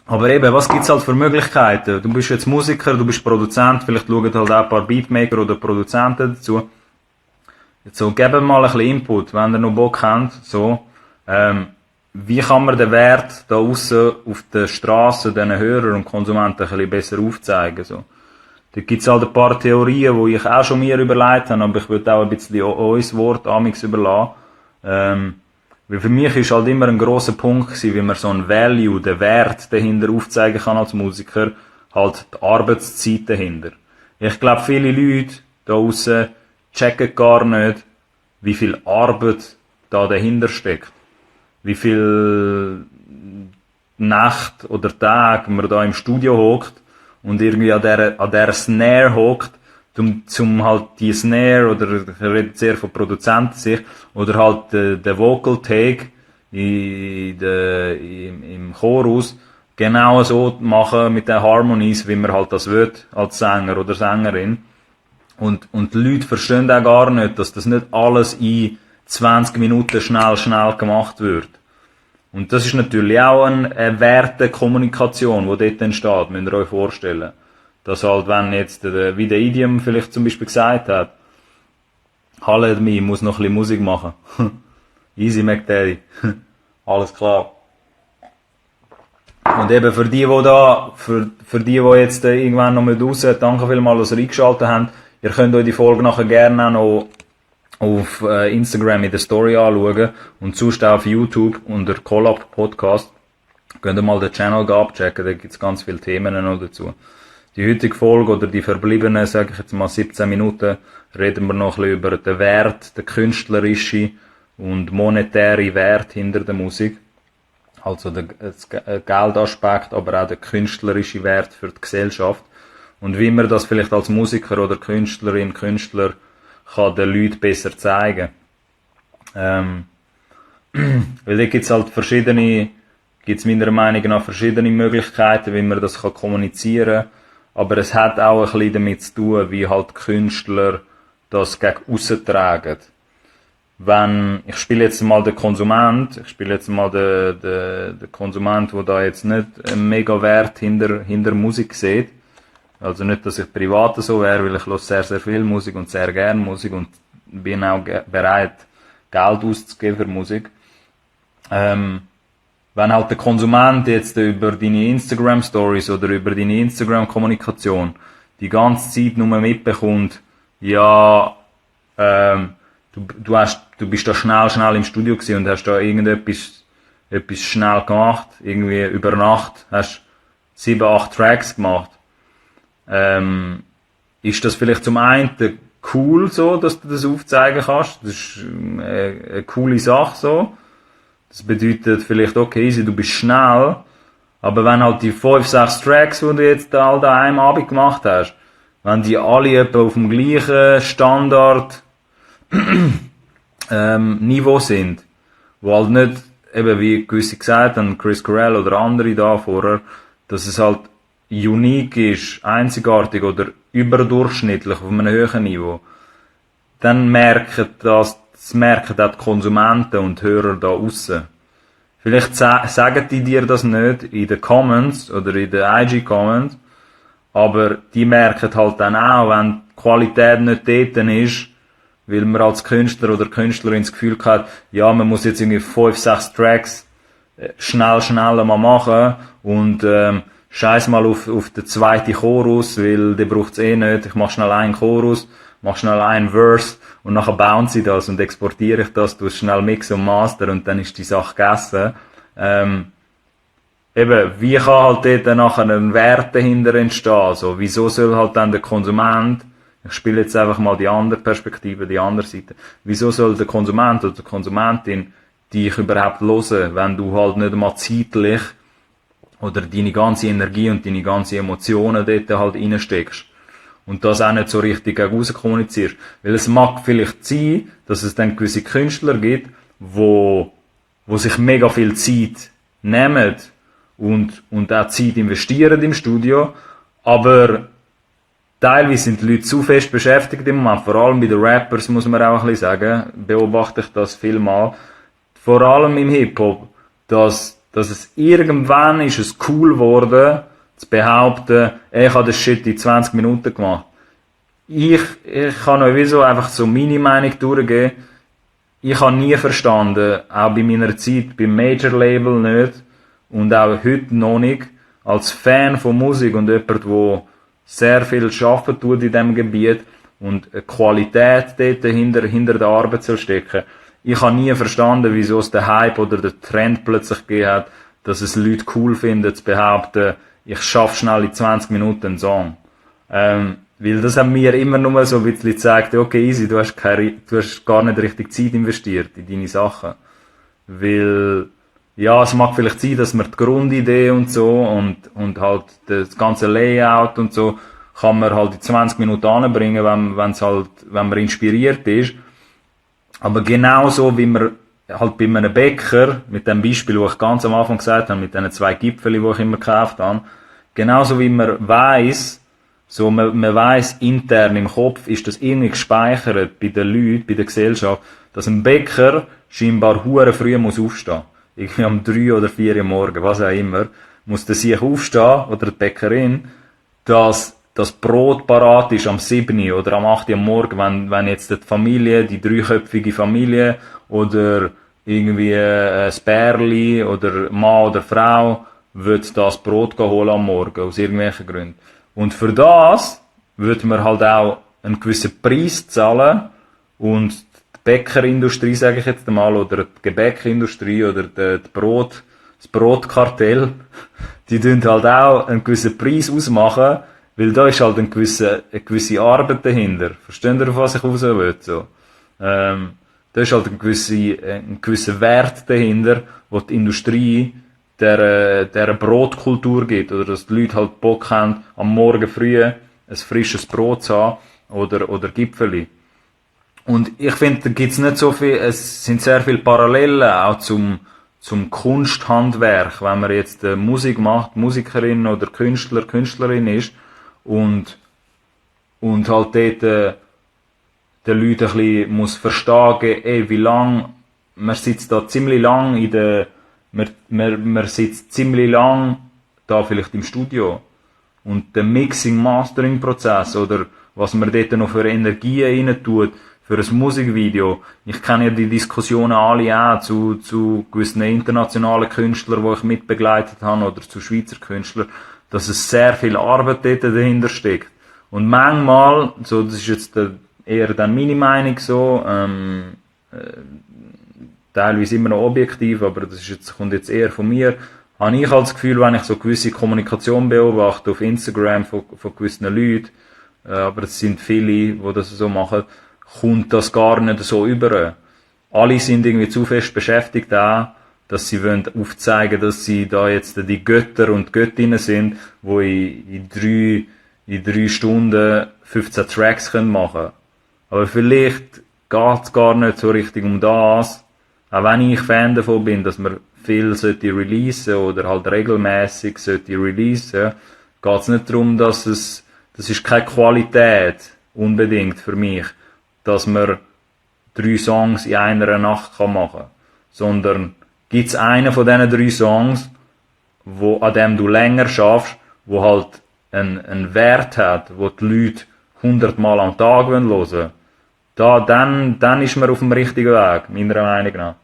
Aber eben, was gibt's halt für Möglichkeiten? Du bist jetzt Musiker, du bist Produzent, vielleicht schauen halt auch ein paar Beatmaker oder Produzenten dazu. Jetzt so, geben mal ein bisschen Input, wenn ihr noch Bock habt, so. Wie kann man den Wert da aussen auf der Straße den Hörern und Konsumenten ein bisschen besser aufzeigen, so. Da gibt's halt ein paar Theorien, die ich auch schon mir überlegt habe, aber ich würde auch ein bisschen uns Wort amix überlassen. Weil für mich ist halt immer ein grosser Punkt gewesen, wie man so ein Value, den Wert dahinter aufzeigen kann als Musiker, halt die Arbeitszeit dahinter. Ich glaube, viele Leute da aussen checken gar nicht, wie viel Arbeit da dahinter steckt. Wie viel Nacht oder Tag man da im Studio hockt und irgendwie an der Snare hockt, zum halt die Snare, oder ich rede jetzt eher von Produzentensicht, oder halt den Vocal Take im Chorus genau so machen mit den Harmonies, wie man halt das will, als Sänger oder Sängerin. Und die Leute verstehen auch gar nicht, dass das nicht alles in 20 Minuten schnell gemacht wird. Und das ist natürlich auch eine Wertekommunikation, die dort entsteht, müsst ihr euch vorstellen. Dass halt, wenn jetzt, wie der Idiom vielleicht zum Beispiel gesagt hat, Halle mich, muss noch ein bisschen Musik machen. Easy McDaddy. Alles klar. Und eben für die jetzt irgendwann noch mit raus, danke vielmals, dass ihr eingeschaltet habt. Ihr könnt euch die Folge nachher gerne auch noch auf Instagram in der Story anschauen und sonst auch auf YouTube unter Collab Podcast. Könnt ihr mal den Channel abchecken, da gibt's ganz viele Themen noch dazu. Die heutige Folge oder die verbliebenen, sage ich jetzt mal 17 Minuten, reden wir noch ein bisschen über den Wert, den künstlerischen und monetären Wert hinter der Musik. Also der Geldaspekt, aber auch der künstlerische Wert für die Gesellschaft. Und wie man das vielleicht als Musiker oder Künstlerin, Künstler kann den Leuten besser zeigen. Weil da gibt's halt gibt's meiner Meinung nach verschiedene Möglichkeiten, wie man das kann kommunizieren kann. Aber es hat auch ein bisschen damit zu tun, wie halt Künstler das gegen aussen tragen. Ich spiele jetzt mal den Konsument, der Konsument, der da jetzt nicht einen mega Wert hinter Musik sieht. Also nicht, dass ich privat so wäre, weil ich höre sehr, sehr viel Musik und sehr gerne Musik und bin auch bereit, Geld auszugeben für Musik. Wenn halt der Konsument jetzt über deine Instagram-Stories oder über deine Instagram-Kommunikation die ganze Zeit nur mitbekommt, ja, du bist da schnell im Studio gewesen und hast da etwas schnell gemacht, irgendwie über Nacht, hast 7, 8 Tracks gemacht, ist das vielleicht zum einen cool so, dass du das aufzeigen kannst, das ist eine coole Sache so. Das bedeutet vielleicht, okay, easy, du bist schnell, aber wenn halt die 5, 6 Tracks, die du jetzt all da einem Abend gemacht hast, wenn die alle etwa auf dem gleichen Standard Niveau sind, wo halt nicht, eben wie gewisse gesagt haben, Chris Corell oder andere da vorher, dass es halt unique ist, einzigartig oder überdurchschnittlich auf einem höheren Niveau, dann merken auch die Konsumenten und Hörer da aussen. Vielleicht sagen die dir das nicht in den Comments oder in den IG-Comments, aber die merken halt dann auch, wenn die Qualität nicht dort ist, weil man als Künstler oder Künstlerin das Gefühl hat, ja, man muss jetzt irgendwie 5, 6 Tracks schnell mal machen und scheiß mal auf den zweiten Chorus, weil der braucht's eh nicht. Ich mach schnell einen Chorus, mach schnell einen Verse und nachher bounce ich das und exportiere ich das, tu schnell Mix und Master und dann ist die Sache gegessen. Eben, wie kann halt dort dann nachher ein Wert dahinter entstehen? Also, wieso soll halt dann der Konsument, ich spiele jetzt einfach mal die andere Perspektive, die andere Seite, wieso soll der Konsument oder die Konsumentin dich überhaupt hören, wenn du halt nicht mal zeitlich oder deine ganze Energie und deine ganzen Emotionen dort halt reinsteckst? Und das auch nicht so richtig gegen raus kommunizierst. Weil es mag vielleicht sein, dass es dann gewisse Künstler gibt, wo sich mega viel Zeit nehmen und auch Zeit investieren im Studio, aber teilweise sind die Leute zu fest beschäftigt im Moment, vor allem bei den Rappers, muss man auch ein bisschen sagen, beobachte ich das vielmal, vor allem im Hip-Hop, dass dass es irgendwann ist es cool geworden, zu behaupten, ich habe das Shit in 20 Minuten gemacht. Ich kann euch wieso einfach so meine Meinung durchgeben. Ich habe nie verstanden, auch bei meiner Zeit beim Major Label nicht und auch heute noch nicht, als Fan von Musik und jemand, der sehr viel arbeiten tut in diesem Gebiet und eine Qualität dort hinter der Arbeit soll stecken. Ich habe nie verstanden, wieso es den Hype oder den Trend plötzlich gegeben hat, dass es Leute cool finden, zu behaupten, ich schaffe schnell in 20 Minuten einen Song. Weil das hat mir immer nur so ein bisschen gezeigt, okay, easy, du hast gar nicht richtig Zeit investiert in deine Sachen. Weil, ja, es mag vielleicht sein, dass man die Grundidee und so und halt das ganze Layout und so kann man halt in 20 Minuten anbringen, wenn man inspiriert ist. Aber genauso wie man halt bei einem Bäcker, mit dem Beispiel, wo ich ganz am Anfang gesagt habe, mit diesen 2 Gipfeln, die ich immer gekauft habe, genauso wie man weiss, so, man weiss intern im Kopf, ist das irgendwie gespeichert bei den Leuten, bei der Gesellschaft, dass ein Bäcker scheinbar hure früh muss aufstehen. Irgendwie um 3 oder 4 Uhr morgen, was auch immer, muss der sich aufstehen, oder die Bäckerin, dass das Brot parat ist am 7 Uhr oder am 8 Uhr am Morgen, wenn jetzt die Familie, die 3-köpfige Familie, oder irgendwie ein Bärli, oder Mann oder Frau, wird das Brot holen am Morgen, aus irgendwelchen Gründen. Und für das würde man halt auch einen gewissen Preis zahlen und die Bäckerindustrie, sage ich jetzt einmal, oder die Gebäckindustrie oder das Brotkartell, die tun halt auch einen gewissen Preis ausmachen, weil da ist halt eine gewisse Arbeit dahinter. Versteht ihr, auf was ich raus will? So. Da ist halt ein gewisser Wert dahinter, wo die Industrie der Brotkultur gibt, oder dass die Leute halt Bock haben, am Morgen früh ein frisches Brot zu haben, oder Gipfeli. Und ich finde, da gibt's nicht so viel, es sind sehr viele Parallelen auch zum Kunsthandwerk, wenn man jetzt Musik macht, Musikerin oder Künstler, Künstlerin ist, und halt dort den Leuten ein bisschen muss verstehen, wie lang, man sitzt da ziemlich lang man sitzt ziemlich lang da vielleicht im Studio. Und der Mixing-Mastering-Prozess, oder was man dort noch für Energien rein tut, für ein Musikvideo. Ich kenne ja die Diskussionen alle auch zu gewissen internationalen Künstlern, die ich mitbegleitet habe, oder zu Schweizer Künstlern, dass es sehr viel Arbeit dort dahinter steckt. Und manchmal, so, das ist jetzt eher dann meine Meinung so, teilweise immer noch objektiv, aber kommt jetzt eher von mir, habe ich halt das Gefühl, wenn ich so gewisse Kommunikation beobachte auf Instagram von gewissen Leuten, aber es sind viele, die das so machen, kommt das gar nicht so über. Alle sind irgendwie zu fest beschäftigt auch, dass sie wollen aufzeigen, dass sie da jetzt die Götter und Göttinnen sind, die in 3 Stunden 15 Tracks machen können. Aber vielleicht geht's gar nicht so richtig um das, auch wenn ich Fan davon bin, dass man viel releasen oder halt regelmäßig releasen, geht's nicht darum, das ist keine Qualität unbedingt für mich, dass man 3 Songs in einer Nacht machen kann, sondern gibt's einen von diesen 3 Songs, an dem du länger schaffst, wo halt einen Wert hat, wo die Leute 100 Mal am Tag hören wollen, dann ist man auf dem richtigen Weg, meiner Meinung nach.